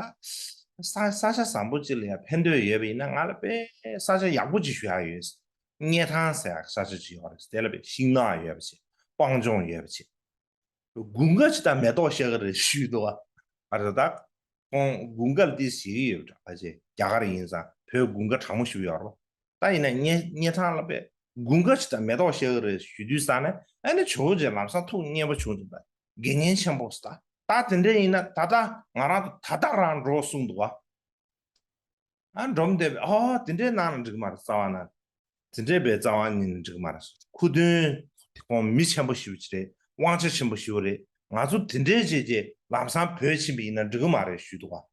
ས་ས་ཆ་བཟང་པོ་གཅིག་ལ་ཡ་ཕན་ཐོགས་ཡོད་པ་ཡིན་ན་ང་ལ་དཔེ་ས་ཆ་ཡག་པོ་གཅིག་ཞུ་ཡག་ཡོད། སྙེ་ཐང་ཟེར་ཡག་ས་ཆ་གཅིག་ཡོད་རེད། དེ་ལ་དཔེ་ཤིང་ནགས་ཡོད་པ་བྱས། སྤང་ལྗོངས་ཡོད་པ་བྱས། དགུན་ཁ་ཅིག་ད་མེ་ཏོག་ཤར་གི་རེད་ཞུས་འདུག་བ། ཨ་རེད་ད། ཁོང་དགུན་ཁ་ལ་ཏིས་ཞིག་ཡོད་པ་འདྲ་ཕལ་ཆེར་རྒྱ་གར་ཡིན་ཙང་བོད་དགུན་ཁ་གྲང་མོ་ཞིག་ཡོད་རེད། ད་ཡིན་ན་གཉན་གཉན་ཐང་ལ་པས་དགུན་ཁ་ཅིག་ད་མེ་ཏོག་ཤར་གི་རེད་ཞུ་དུས་ཙང་ནས་ཨ་ནི་ཇོ་བོ་རྗེ་ལམ་སང་ཐུགས་མཉེས་པོ་བྱུང་ཅིག་ད་དགེ་བསྙེན་ཆེན་པོ་ཟེར་ད། ད་དེ་འདྲ་ཡིན་ན་ད་ལྟ་ང་རང་ད་ད་ལྟ་རང་འགྲོ་གསུངས་འདུག་བ། ཨ་འབྲོམ་སྟོན་པས་ཨོ་དེ་འདྲའི་གནང་ན་འགྲིག་མ་རེད། རྩ་བ་ན་དེ་འདྲའི་པའི་རྩ་བ་ཉིད་ནས་འགྲིག་མ་རེད། ཁུ་སྟོན་ཁོང་མི་ཆེན་པོ་ཞིག་རེད། དབང་ཆ་ཆེན་པོ་ཞིག་རེད། ང་ཚོ་དེ་འདྲའི་བྱས་རྗེས་ལམ་སང་བོད་ཕྱིན་པ་ཡིན་ན་འགྲིག་གི་མ་རེད་ཞུས་འདུག་བ།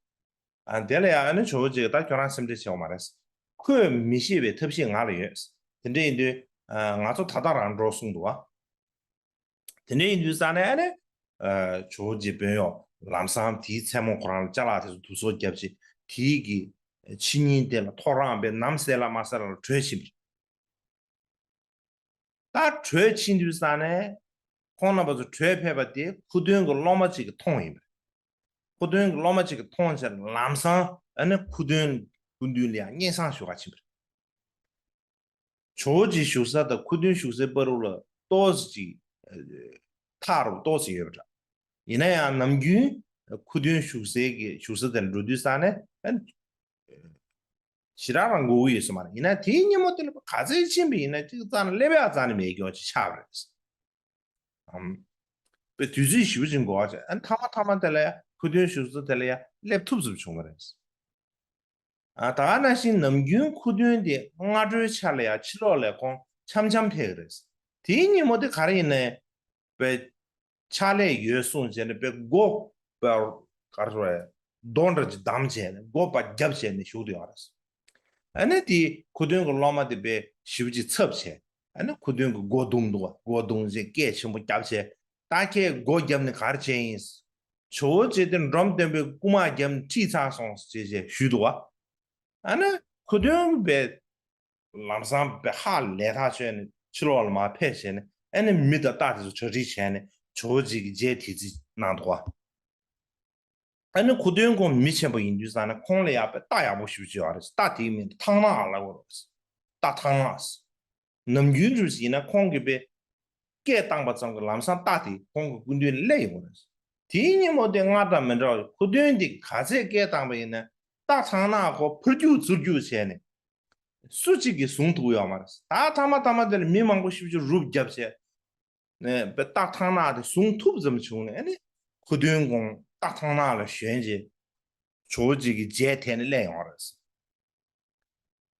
ཨ་དེ་ལ་ཡང་ཨ་ནི་ཇོ་བོ་རྗེས་ད་ཁྱོད་རང་སེམས་ཁྲལ་བྱེད་དགོས་མ་རེད། ཁོས་མི་ཤེས་པའི་ཐབས་ཤེས་ང་ལ་ཡོད། དེ་འདྲ་ཡིན་དུས་ང་ཚོ་ད་ལྟ་རང་འགྲོ་གསུངས་འདུག་བ། དེ་འདྲ་ཡིན་དུས་ཙང་ནས་ཨ་ནི། ཇོ་བོ་རྗེ་དཔོན་གཡོག་ལམ་སང་དེའི་མཚན་མོ་ཁོ་རང་ལ་ཅ་ལག་དེ་ཚོ་དུ་གསོག་བརྒྱབ་བྱས་དེའི་གི་ཕྱི་ཉིན་དེ་ལ་ཐོ་རངས་པའི་ནམ་གསལ་ལ་མ་གསལ་ལ་བྲོས་ཕྱིན་པ་རེད། ད་བྲོས་ཕྱིན་དུས་ཙང་ནས་ཁོང་རྣམ་པ་ཚོ་བྲོས་ཕེབས་པ་དེ་ཁུ་སྟོན་གི་སློབ་མ་གཅིག་གིས་མཐོང་ཡིན་པ་རེད། ཁུ་སྟོན་གི་སློབ་མ་གཅིག་གིས་མཐོང་བྱས་ལམ་སང་ཨ་ནི་ཁུ་སྟོན་སྐུ་མདུན་ལ་ཡང་སྙན་སེང་ཞུ་ག་ཕྱིན་པ་རེད། ཇོ་བོ་རྗེ་བཞུགས་ས་དང་ཁུ་སྟོན་བཞུགས་སའི་བར་དུ་ལ་ཏོག་ཙམ་ཅིག་ཐག་རིང་པོ་ཏོག་ཙམ་ཡོད་པ་འདྲ། ཡིན་ན་ཡང་ནམ་རྒྱུན་ཁུ་སྟོན་བཞུགས་སའི་གི་བཞུགས་ས་དེར་འགྲོ་དུས་ཙང་ནས་ཞེ་དྲག་རང་དགོས་ཀྱི་ཡོད་ས་མ་རེད། ཡིན་ན་དེའི་ཉིན་མོ་དེ་ལ་ག་ཚོད་ཕྱིན་པ་ཡིན་ན་གཅིག་རྩ་ནས་སླེབས་ཡག་རྩ་ནས་མེད་རྒྱུ་ཅིག་ཆགས་པ་རེད། ཨམ། པའི་དུས་ཚོད་ཞེ་པོ་ཅིག་འགོར་བ་བྱས། ཨ་མཐའ་མ་མཐའ་མ་དེ་ལ་ཡ་ཁུ་སྟོན་བཞུགས་ས་དེ་ལ་ཡ་སླེབས་ཐུབ་ཐུབ་བྱུང་བ་རེད། ཨ་ད་ག་ནང་བཞིན་ནམ་རྒྱུན་ཁུ་སྟོན་དེ་སྔ་དྲོའི་ཆ་ལ་ཡ་ཕྱི་ལོགས་ལ་ཁོང་འཆམ་འཆམ་ཕེབས་ཀྱི་རེད། དེའི་ཉིན་མོ་དེ་ག་རེ་ཡིན་ནའི་པའི་ཕྱག་ལས་ཡོད་གསུངས་བྱས་ནས་པའི་སྒོ་པའི་ག་རེ་རེད་རྡོ་འདྲ་ཅིག་བསྡམས་བྱས་ནས་སྒོ་པ་བརྒྱབ་བྱས་ནས་བཞུགས་བསྡད་ཡོད་རེད། ཨ་ནི་དེ་ཁུ་སྟོན་གྱི་སློབ་མ་དེ་པས་ཞེ་པོ་ཅིག་འཚབ་བྱས། ཨ་ནི་ཁུ་སྟོན་གྱི་སྒོ་བརྡུངས་འདུག་བ། སྒོ་བརྡུངས་བྱས་སྐད་ཆེན་པོ་བརྒྱབ་བྱས། ད་ཁྱེད་སྒོ་བརྒྱབ་ནས་ག་རེ་བྱས་ཡིན། ཇོ་བོ་རྗེ་དེ་འབྲོམ་སྟོན་པས་རྐུ་མ་བརྒྱབ་ནས་ཁྲིད་ཚར་སོང་ཞེས་བྱས་ཞུས་འདུག་བ། ཨ་ནི་ཁུ་སྟོན་པས་ལམ་སང་པས་ཧ་ལས་ཐག་ཆོད་ནས་ཕྱི་ལོགས་ལ་མར་ཕེབས་བྱས་ནས་ཨ་ནི་མི་དང་རྟ་དེ་ཚོ་གྲ་སྒྲིག་བྱས་ནས་ཇོ་བོ་རྗེ་གི་རྗེས་དེད་རྩིས་གནང་འདུག་བ། ཨ་ནི་ཁུ་སྟོན་ཁོང་མི་ཆེན་པོ་ཡིན་དུས་ཙང་ནས་ཁོང་ལ་ཡག་པའི་རྟ་ཡག་པོ་ཞེ་པོ་ཅིག་ཡོད་རེད། རྟ་དེའི་མིང་ཐང་ནག་ལབ་དགོས་རེད། རྟ་ཐང་ནག་ཟེར། ནམ་རྒྱུན་རུ་ཞིག་ཡིན་ན་ཁོང་གིས་པའི་སྐད་བཏང་པ་ཙམ་གྱིས་ལམ་སང་རྟ་དེ་ཁོང་གི་སྐུ་མདུན་ལ་སླེབས་ཡོང་གི་རེད། དེའི་ཉིན་མོ་དེ་སྔར་དང་མི་འདྲ་བར་ཁུ་སྟོན་དེ་ག་ཚད་སྐད་བཏང་པ་ཡིན་ན་རྟ་ཐང་ནག་ཁོ་ཕར་རྒྱུག་ཚུར་རྒྱུག་བྱས་ནས་སུ་གཅིག་གིས་བཟུང་ཐུབ་ཡོད་མ་རེད། ད་ཐ་མ་ཐ་མ་དེ་ལ་མི་མང་པོ་ཞེ་པོ་ཅིག་རུབ་བརྒྱབ་བྱས། ནས་པའི་རྟ་ཐང་ནག་དེ་བཟུང་ཐུབ་ཙམ་བྱུང་ནས་ཨ་ནི་ཁུ་སྟོན་ཁོང་རྟ་ཐང་ནག་ལ་ཞོན་རྗེས་ཇོ་བོ་རྗེ་གི་རྗེས་དེད་ནས་སླེབས་ཡོང་བ་རེད།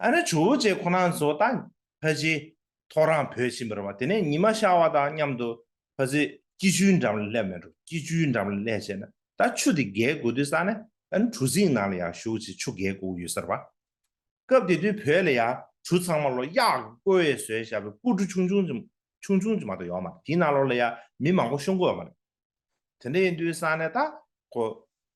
ཨ་ནི་ཇོ་བོ་རྗེ་ཁོ་རང་ཚོ་ད་ཕལ་ཆེར་ཐོ་རངས་བྲོས་ཕྱིན་པ་རེད་བ། དེ་ནས་ཉི་མ་ཤར་བ་དང་མཉམ་དུ་ཕལ་ཆེར་སྐྱིད་ཆུའི་འགྲམ་ལ་སླེབས་མེད་འགྲོ། སྐྱིད་ཆུའི་འགྲམ་ལ་སླེབས་བྱས་ན་ད་ཆུ་དེ་བརྒལ་དགོས་དུས་ཙང་ནས་ཨ་ནི་གྲུ་གཟིངས་ནང་ལ་ཡར་ཞུགས་བྱས་ཆུ་བརྒལ་དགོས་ཡོད་ས་རེད་བ། སྐབས་དེ་དུས་བོད་ལ་ཡ་གྲུ་ཚང་མ་ལོ་གཡག་གིས་བསྐོར་བའི་བཟོས་བཞག་པའི་སྐུ་གྲུ་ཆུང་ཆུང་ཅིག་ཆུང་ཆུང་ཅིག་མ་གཏོགས་ཡོད་མ་རེད། དེའི་ནང་ལོགས་ལ་ཡ་མི་མང་པོ་ཤོང་གི་ཡོད་མ་རེད། དེ་འདྲ་ཡིན་དུས་ཙང་ནས་ད་ཁོ་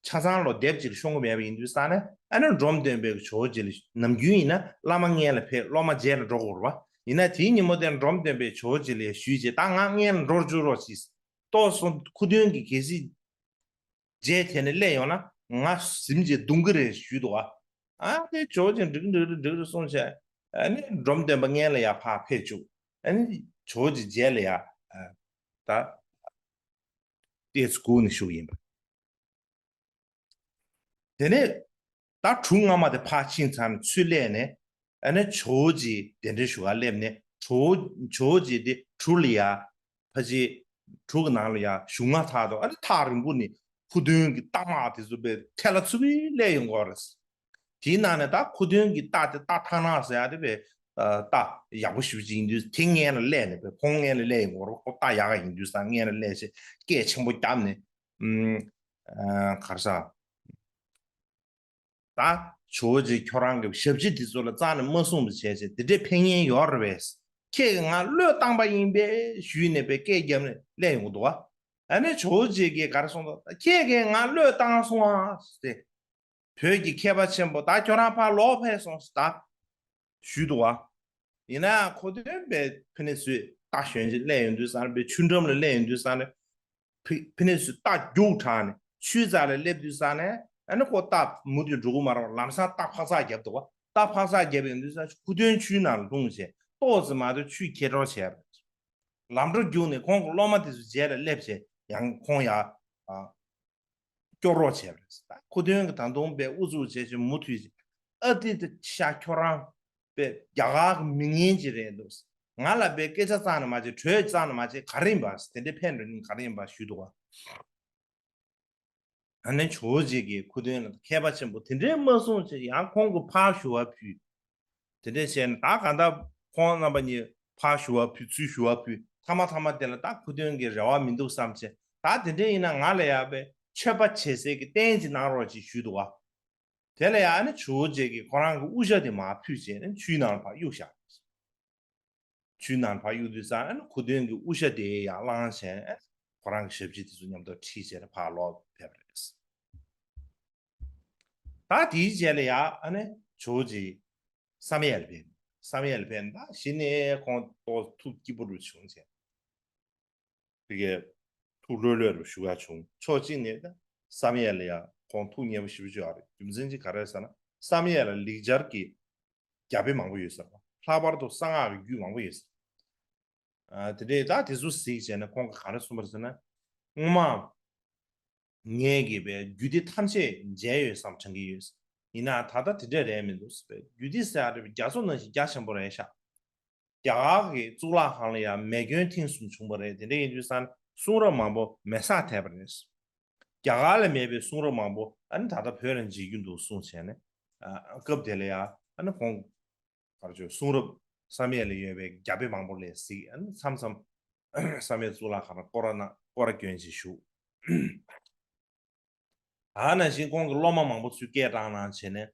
ཆ་ཚང་ལོ་སྡེབ་ཅིག་ལ་ཤོང་གི་མེད་པ་ཡིན་དུས་ཙང་ནས་ཨ་ནི་འབྲོམ་སྟོན་པས་ཇོ་བོ་རྗེ་ལ་ནམ་རྒྱུན་ཡིན་ན་བླ་མ་སྔོན་ལ་ཕེབས་སློབ་མ་རྗེས་ལ་འགྲོ་དགོས་རེད་བ། ཡིན་ན་དེའི་ཉིན་མོ་དེར་འབྲོམ་སྟོན་པས་ཇོ་བོ་རྗེ་ལ་ཞུས་རྗེས་ད་ང་སྔོན་ལ་འགྲོ་བཅུག་རོགས་གྱིས། ཏོག་ཙམ་ཁུ་སྟོན་གྱིས་གལ་སྲིད་རྗེས་དེད་ནས་སླེབས་ཡོང་ན་ང་ཟིན་བྱས་རྡུང་གི་རེད་ཞུས་འདུག་བ། ཨ་དེ་ཇོ་བོ་རྗེས་འགྲིག་འགྲིག་རེད་འགྲིག་རེད་གསུངས་བྱས་ཨ་ནི་འབྲོམ་སྟོན་པ་སྔོན་ལ་ཡར་ཕར་ཕེབས་བཅུག་ཨ་ནི་ཇོ་བོ་རྗེ་རྗེས་ལ་ཡར་ད་ཏོག་ཙམ་སྒུག་ནས་བཞུགས་ཡིན་པ། དེ་ནས་ད་གྲུ་སྔ་མ་དེ་ཕར་ཕྱིན་ཚར་ནས་ཚུར་སླེབས་ནས་ཨ་ནི་ཇོ་བོ་རྗེ་གདན་འདྲེན་ཞུ་གར་སླེབས་ནས་ཇོ་བོ་ཇོ་བོ་རྗེ་དེ་གྲུ་ལ་ཡར་ཕ་ཅིག་གྲུ་གི་ནང་ལ་ཡར་ཞུགས་མ་ཐག་ཏུ་ཨ་ནི་ཐག་རིང་པོ་ནས་ཁུ་སྟོན་གྱི་རྟ་དམག་དེ་ཚོ་དཔེ་ཐལ་ལ་འཚུབ་པོས་སླེབས་ཡོང་གི་ཡོད་རེད། དེའི་ནང་ནས་ད་ཁུ་སྟོན་གྱི་རྟ་དེ་རྟ་ཐང་ནག་ཟེར་ཡ་དེ་དཔེ་རྟ་ཡག་པོ་ཞེ་པོ་ཅིག་ཡིན་དུས་དེ་སྔོན་ལ་སླེབས་ནས་དཔེ་ཁོང་སྔོན་ལ་སླེབས་ཡོང་གི་ཡོད་རེད། ཁོ་རྟ་ཡག་ག་ཡིན་དུས་ཙང་སྔོན་ལ་སླེབས་བྱས་སྐད་ཆེན་པོ་བརྒྱབ་ནས་ཨུམ་ག་རེ་ཟ། ད་ཇོ་བོ་རྗེ་ཁྱོད་རང་གི་ཞབས་ཕྱི་འདི་ཚོ་ལ་རྩ་ནས་མ་གསུངས་པ་བྱས་བྱས་འདི་འདྲའི་ཕན་ཡོན་ཡོད་རེད་པས། ཁྱེད་ཀྱིས་ང་བློས་བཏང་པ་ཡིན་པས་ཞུས་ནས་པའི་སྐད་བརྒྱབ་ནས་སླེབས་ཡོང་གི་འདུག་བ། ཨ་ནི་ཇོ་བོ་རྗེ་གིས་ག་རེ་གསུངས་འདུག་ཁྱེད་ཀྱིས་ང་བློས་བཏང་སོང་ཨ་ཟེར་ཏེ། བོད་ཀྱི་མཁས་པ་ཆེན་པོ་ད་ཁྱོད་རང་ཕར་ལོག་ཕེབས་སོང་ཟེར་ད། ཞུས་འདུག་བ། ཡིན་ནའང་ཁོ་དོན་པའི་ཕི་ནི་ཚོས་རྟ་ཞོན་ཅིག་སླེབས་ཡོང་དུས་ཙང་ནས་པའི་ཆུ་འགྲམ་ལ་སླེབས་ཡོང་དུས་ཙང་ནས་ཕི་ཕི་ནི་ཚོས་རྟ་རྒྱུག་དྲགས་ནས་ཆུའི་རྩ་ལ་སླེབས་དུས་ཙང་ནས་ཨ་ནི་ཁོ་རྟ་མུ་མཐུད་འགྲོ་གི་མ་རེད་བ། ལམ་སང་རྟ་འཕག་འཚག་བརྒྱབ་འདུག་བ། རྟ་འཕག་འཚག་བརྒྱབ་ཡོང་དུས་ཙང་ཁུ་སྟོན་ཆུའི་ནང་ལ་ལྷུང་བྱས་ཏོག་ཙམ་མ་གཏོགས་ཆུས་འཁྱེར་གྲབས་བྱས་པ་རེད། ལམ་འགྲོ་བརྒྱུགས་ནས་ཁོང་གི་སློབ་མ་དེ་ཚོ་རྗེས་ལ་སླེབས་བྱས་ཡང་ཁོང་ཡ་ཨ། སྐྱོར་རོགས་བྱས་པ་རེད། ད་ཁུ་སྟོན་གྱིས་ད་དུང་དཔེ་ཨུ་ཚུགས་བྱས་བྱས་མུ་མཐུད་བྱས། ཨ་ཏི་ཏི་ཤ་ཁྱོད་རང་དཔེ་རྒྱ་གར་གྱི་མི་ངན་ཅིག་རེད་འདུག་ང་ལ་དཔེ་སྐད་ཆ་རྩ་ནས་མ་བྱེད། གྲོས་རྩ་ནས་མ་བྱེད། ག་རེ་ཡིན་པ། དེ་འདྲའི་ཕན་འདོགས་མཁན་ག་རེ་ཡིན་པ་ཞུས་འདུག་ག་ཨ་ནི་ཇོ་བོ་རྗེ་གིས་ཁུ་སྟོན་ལ་མཁས་པ་ཆེན་པོ་དེ་འདྲའི་མ་གསུངས་བྱས་ཡང་ཁོང་གི་ཕར་ཞུ་བ་ཕུལ། དེ་འདྲ་བྱས་ནས་ད་གང་ལྟར་ཁོང་རྣམ་པ་གཉིས་ཕར་ཞུ་བ་ཕུལ། ཚུར་ཞུ་བ་ཕུལ། མཐའ་མ་མཐའ་མ་དེ་ལ་ད་ཁུ་སྟོན་གྱི་རེ་བ་མི་འདུག་བསམ་བྱས། ད་དེ་འདྲ་ཡིན་ན་ང་ལ་ཡ་དཔེ་མཆོད་པ་བྱེད་སའི་གི་རྟེན་ཅིག་གནང་རོགས་ཅིག་ཞུས་འདུག་ག་དེ་ལ་ཡ་ཨ་ནི་ཇོ་བོ་རྗེ་གིས་ཁོ་རང་གི་དབུ་ཞྭ་དེ་མར་ཕུད་བྱས་ནས་ཆུའི་ནང་ལ་ཕར་གཡུགས་བཞག་ཆུའི་ནང་ལ་ཕར་གཡུགས་དུས་ཙང་ཨ་ནི་ཁུ་སྟོན་གྱི་དབུ་ཞྭ་དེ་ཡར་བླངས་བྱས་ནས་ཁོ་རང་གི་ཞབས་ཕྱི་དེ་ཚོ་མཉམ་དུ་ཁྲིད་བྱས་ནས་ཕར་ལོག་ཕེབས་པ་རེད། ད་དེའི་རྗེས་ལ་ཡ་ཨ་ནི་ཇོ་བོ་རྗེ་བསམ་ཡས་ལ་ཕེབས། བསམ་ཡས་ལ་ཕེབས་ནས་ད་གཞི་ནས་ཁོང་ཏོག་ཐུགས་སྐྱིད་པོ་རུ་བྱུང་བྱས། དེ་གའི་ཐུགས་ལྷོད་ལྷོད་རུ་བཞུགས་ཡ་བྱུང་། ཕྱོགས་གཅིག་ནས་ད་བསམ་ཡས་ལ་ཡ་ཁོང་ཐུགས་མཉེས་པོ་ཞེ་པོ་ཅིག་ཡོད་རེད། རྒྱུ་མཚན་གཅིག་ག་རེ་ཟེར་ན་བསམ་ཡས་ལ་ལེགས་སྦྱར་གྱི་རྒྱ་དཔེ་མང་པོ་ཡོད་ཟེར་བ། ལྷག་པར་དུ་གསང་སྔགས་ཀྱི་རྒྱུད་མང་པོ་ཡོད་ཟེར། ཨ་དེ་འདྲས་ད་དེ་ཚོ་གཟིགས་བྱས་ནས་ཁོང་གིས་ག་རེ་གསུངས་པ་རེད་ཟེར་ན། སྔོན་མ་ངས་ཀྱིས་པའི་རྒྱུད་སྡེ་ཐམས་ཅད་མཇལ་ཡོད་བསམ་དྲན་གྱི་ཡོད། ཡིན་ནའང་ད་ལྟ་དེ་འདྲས་རེད་མི་འདུག་ཟེར། པའི་རྒྱུད་སྡེ་ཟེར་ཡ་རེད་པས་རྒྱ་མཚོ་ནང་བཞིན་རྒྱ་ཆེན་པོ་རེད་ཤག་རྒྱ་གར་གྱི་གཙུག་ལག་ཁང་ལ་ཡང་མེ་སྐྱོན་ཐེངས་གསུམ་བྱུང་བ་རེད། དེ་འདྲ་ཡིན་དུས་ཙང་གསུང་རབ་མང་པོ་མེ་སྲེག་ཐེབས་པ་རེད། རྒྱ་གར་ལ་མེད་པའི་གསུང་རབ་མང་པོ་ཨ་ནི་ད་ལྟ་བོད་ལ་མཇལ་རྒྱུ་འདུག་གསུངས་བྱས་ནས། ཨ་སྐབས་དེ་ལ་ཡང་ཨ་ནི་ཁོང་གར་ཆོས་གསུང་རབ་བསམ་ཡས་ལ་ཡོད་པའི་རྒྱ་དཔེ་མང་པོ་ལ་གཟིགས། ཨ་ནི་མཚམས་མཚམས་བསམ་ཡས་གཙུག་ལག་ཁང་ལ་སྐོར་ར་ན་སྐོར་ར་སྐྱོན་ཞིག་ཞུགས། ད་ནང་བཞིན་ཁོང་གི་སློབ་མ་མང་པོ་ཚུར་སྐད་བཏང་གནང་བྱས་ནས་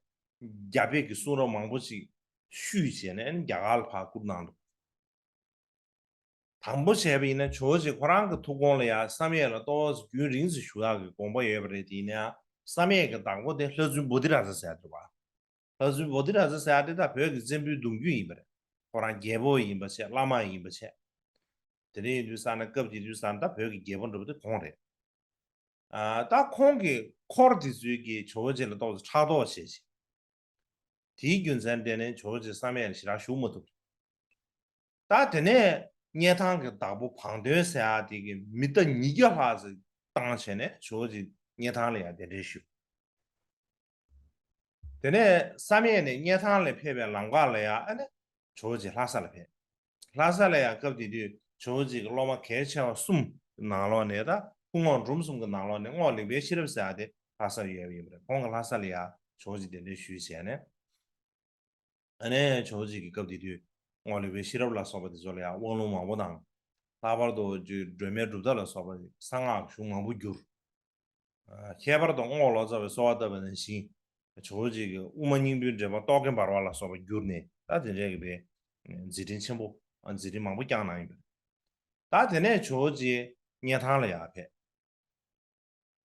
རྒྱ་དཔེ་གི་གསུང་རབ་མང་པོ་ཞིག་བཤུས་བྱས་ནས་ཨ་ནི་རྒྱ་གར་ལ་ཕར་བསྐུར་གནང་འདུག་དང་པོ་བྱས་པ་ཡིན་ན་ཇོ་བོ་རྗེ་ཁོ་རང་གི་ཐུགས་དགོངས་ལ་ཡང་བསམ་ཡས་ལ་ཏོག་ཙམ་རྒྱུན་རིང་ཙམ་བཞུགས་ཡག་གི་དགོངས་པ་ཡོད་པ་རེད། དེ་ཡིན་ན་ཡང་བསམ་ཡས་ཀྱི་བདག་པོ་དེ་ལྷ་བཙུན་བོ་དྷི་རཱ་ཛ་ཟེར་ཡ་རེད་བ། ལྷ་བཙུན་བོ་དྷི་རཱ་ཛ་ཟེར་ཡ་དེ་ད་བོད་ཀྱི་བཙན་པོའི་གདུང་རྒྱུད་ཡིན་པ་རེད། ཁོ་རང་རྒྱལ་པོ་ཡིན་པ་བྱས། བླ་མ་ཡིན་པ་བྱས། དེ་འདྲ་ཡིན་དུས་ཙང་ན་སྐབས་དེ་དུས་ཙང་ད་བོད་ཀྱི་རྒྱལ་པོ་འདྲ་པོ་དེ་ཁོང་རེད། ཨ་ད་ཁོང་གི་འཁོར་དེ་ཚོས་ཀྱིས་ཇོ་བོ་རྗེ་ལ་ཏོག་ཙམ་ཕྲག་དོག་བྱས་ཤིང་། དེའི་རྒྱུ་མཚན་དེ་ནས་ཇོ་བོ་རྗེ་བསམ་ཡས་ལ་ཞེ་དྲག་བཞུགས་མ་ཐུབ། ད་དེ་ནས་སྙེ་ཐང་གི་བདག་པོ་བང་སྟོན་ཟེར་ཡ་དེ་གིས་མི་རྟ་ཉིས་བརྒྱ་ལྷག་ཙམ་བཏང་བྱས་ནས་ཇོ་བོ་རྗེ་སྙེ་ཐང་ལ་ཡང་གདན་འདྲེན་ཞུས། དེ་ནས་བསམ་ཡས་ནས་སྙེ་ཐང་ལ་ཕེབས་པའི་ལམ་ཁ་ལ་ཡང་ཨ་ནི་ཇོ་བོ་རྗེ་ལྷ་ས་ལ་ཕེབས། ལྷ་ས་ལ་ཡང་སྐབས་དེ་དུས་ཇོ་བོ་རྗེ་གི་སློབ་མ་གལ་ཆེ་བ་གསུམ་ནང་ལོགས་ནས་ད་སྐུ་ངོ་འབྲོམ་གསུམ་གྱི་ནང་ལོགས་ནས་རྔོག་ལེགས་པའི་ཤེས་རབ་ཟེར་ཡ་དེ་ལྷ་སར་ཡོད་པ་ཡིན་པ་རེད། ཁོང་གིས་ལྷ་ས་ལ་ཡང་ཇོ་བོ་རྗེ་གདན་འདྲེན་ཞུས་བྱས་ནས། ཨ་ནི་ཇོ་བོ་རྗེ་གི་སྐབས་དེ་དུས་རྔོག་ལེགས་པའི་ཤེས་རབ་ལ་སོགས་པ་དེ་ཚོ་ལ་ཡང་དབང་ལུང་མང་པོ་དང་། ལྷག་པར་དུ་སྒྲོལ་མའི་གྲུབ་མཐའ་ལ་སོགས་པ་གསང་སྔགས་གཞུང་མང་པོ་བསྒྱུར། ཨ་ཁྱད་པར་དུ་རྔོག་ལོ་ཙཱ་བའི་གསོལ་བ་བཏབ་པ་ནང་བཞིན་ཇོ་བོ་རྗེ་གི་དབུ་མ་སྙིང་པོའི་འགྲེལ་པ་རྟོག་གེ་འབར་བ་ལ་སོགས་པ་བསྒྱུར་ནས་ད་དེ་འདྲའི་གི་པའི་མཛད་འཕྲིན་ཆེན་པོ་མཛད་འཕྲིན་མང་པོ་བསྐྱངས་གནང་ཡོད་པ་རེད། ད་དེ་ནས་ཇོ་བོ་རྗེ་སྙེ་ཐང་ལ་ཡར་ཕེབས།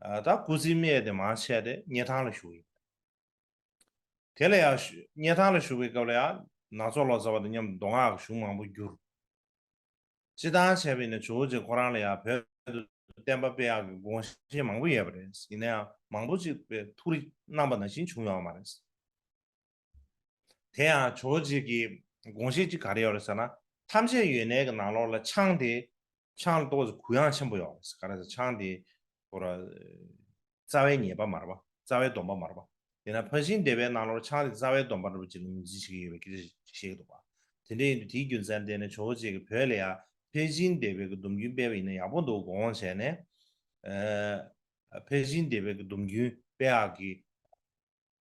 ཨ་ད་སྐུ་ཚེའི་སྨད་དེ་མར་ཆད་དེ་སྙེ་ཐང་ལ་བཞུགས་ཡིན། དེ་ལ་ཡང་བཞུགས་སྙེ་ཐང་ལ་བཞུགས་པའི་སྐབས་ལ་ཡང་ནག་ཚོ་ལོ་ཙཱ་བ་དང་མཉམ་དུ་མདོ་སྔགས་ཀྱི་གཞུང་མང་པོ་བསྒྱུར། སྤྱིར་བཏང་བྱས་པ་ཡིན་ན་ཇོ་བོ་རྗེ་ཁོ་རང་ལ་ཡང་བོད་དུ་བསྟན་པ་སྤེལ་ཡག་གི་དགོངས་བཞེས་མང་པོ་ཡོད་པ་རེད། ཡིན་ན་ཡང་མང་པོ་ཅིག་པའི་ཐུགས་རེ་གནང་པ་ནང་བཞིན་བྱུང་ཡོད་མ་རེད། དེ་ཡང་ཇོ་བོ་རྗེ་གི་དགོངས་བཞེས་ཅིག་ག་རེ་ཡོད་རེད་ཟེར་ན། ཐམས་ཅད་ཡོན་གནས་ཀྱི་ནང་ལོགས་ལ་ཆང་དེ། ཆང་ལ་ཏོག་ཙམ་གུ་ཡངས་ཆེན་པོ་ཡོད་རེད། ག་རེ་ཟེར་ཆང་དེ་ཁོ་ར་རྩ་བའི་ཉེས་པ་མ་རེད་པ། རྩ་བའི་སྡོམ་པ་མ་རེད་པ། དེས་ན་ཕར་ཕྱིན་བདེ་བའི་ནང་ལོགས་ཆང་དེ་རྩ་བའི་སྡོམ་པ་འདྲ་པོ་ཅིག་ལ་ངོས་འཛིན་བྱེད་ཀྱི་ཡོད་པའི་སྐད་ཆ་ཞིག་བཤད་ཀྱི་འདུག་པ། དེ་འདྲ་ཡིན་དུས་དེའི་རྒྱུ་མཚན་དེ་ནས་ཇོ་བོ་རྗེ་གིས་བོད་ལ་ཡང་ཕར་ཕྱིན་བདེ་བའི་གི་སྡོམ་རྒྱུན་སྤེལ་བ་ཡིན་ན་ཡག་པོ་འདུག་དགོངས་བྱས་ནས། ཨ་ཕར་ཕྱིན་བདེ་བའི་གི་སྡོམ་རྒྱུན་སྤེལ་ཡག་གི་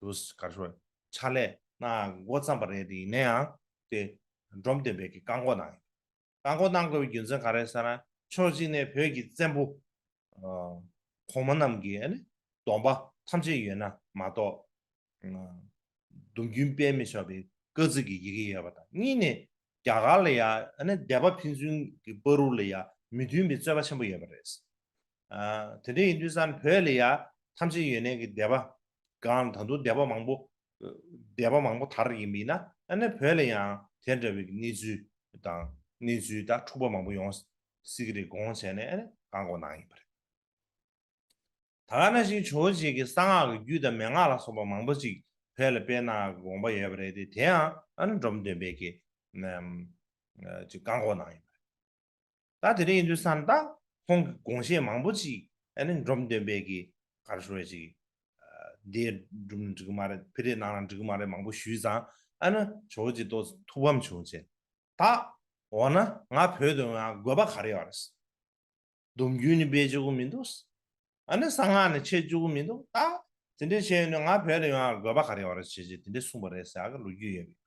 དུས་ག་རེ་ཕྱག་ལས་གནང་ཡག་འགོ་བརྩམས་པ་རེད། དེ་ཡིན་ན་ཡང་དེ་འབྲོམ་སྟོན་པས་ཀྱི་བཀག་འགོག་གནང་ཡོད། བཀག་འགོག་གནང་དགོས་པའི་རྒྱུ་མཚན་ག་རེ་ཟེར་ན། ཕྱོགས་གཅིག་ནས་བོད་ཀྱི་བཙན་པོ་ཨ་གོང་མ་རྣམས་ཀྱིས་ཨ་ནི་སྡོམ་པ་ཐམས་ཅད་ཡོད་ན་མ་གཏོགས། སྡོམ་རྒྱུན་སྤེལ་མི་ཆོག་པའི་བཀའ་གཙིགས་ཀྱི་ཡི་གེ་ཡོད་པ་དང་། གཉིས་ནས་རྒྱ་གར་ལ་ཡང་ཨ་ནི་སྡེ་པ་ཕན་ཚུན་གྱི་བར་དུ་ལ་ཡང་མི་མཐུན་པའི་རྩོད་པ་ཆེན་པོ་ཡོད་པ་རེད། ཨ་དེ་འདྲ་ཡིན་དུས་ཙང་བོད་ལ་ཡང་ཐམས་ཅད་ཡོད་གནས་ཀྱི་སྡེ་པ་གང་ད་དུང་སྡེ་པ་མང་པོ་སྡེ་པ་མང་པོ་དར་ཡིན་པ་ཡིན་ན། ཨ་ནི་བོད་ལ་ཡང་དེ་འདྲ་བའི་གནས་ཚུལ་དང་གནས་ཚུལ་དང་འཁྲུག་པ་མང་པོ་ཡོང་སྲིད་ཀྱི་རེད་དགོངས་བྱས་ནས་ཨ་ནི་བཀག་འགོག་གནང་ཡིན་པ་རེད། ད་ག་ནང་བཞིན་ཇོ་བོ་རྗེ་གིས་གསང་སྔགས་ཀྱི་རྒྱུད་དང་མན་ངག་ལ་སོགས་པ་མང་པོ་ཅིག་བོད་ལ་སྤེལ་གནང་དགོངས་པ་ཡོད་པ་རེད་དེ། དེ་ཡང་ཨ་ནི་འབྲོམ་སྟོན་པས་ཀྱི་ནམ་ཅིག་བཀག་འགོག་གནང་ཡོད་པ་ ད་དེ་འདྲ་ཡིན་དུས་ཙང་ད་ཁོང་གི་དགོངས་བཞེད་མང་པོ་ཅིག་ཨ་ནི་འབྲོམ་སྟོན་པས་ཀྱི་ག་རེ་ཞུ་བ་ཅིག་འདི་སྒྲུབ་ན་འགྲིག་གི་མ་རེད། ཕི་རེ་གནང་ན་འགྲིག་གི་མ་རེད། མང་པོ་ཞུས་ཙང་ཨ་ནི་ཇོ་བོ་རྗེ་ཏོག་ཙམ་ཐུགས་ཕམ་བྱུང་བྱས། ད་འོ་ན་ང་བོད་དུ་ཡོང་ཡག་དགོས་པ་ག་རེ་ཡོད་རེད། སྡོམ་རྒྱུན་ནི་སྤེལ་བཅུག་གི་མི་འདུག་ཨ་ནི་གསང་སྔགས་ནི་འཆད་བཅུག་གི་མི་འདུག་ད་དེ་འདྲ་བྱས་ནས་ང་བོད་ལ་ཡོང་ཡག་དགོས་པ་ག་རེ་ཡོད་རེད་བྱས་བྱས་དེ་འདྲ་གསུངས་པ་རེད་ཟེར་ཡག་གི་ལོ་རྒྱུས་ཡོད་པས།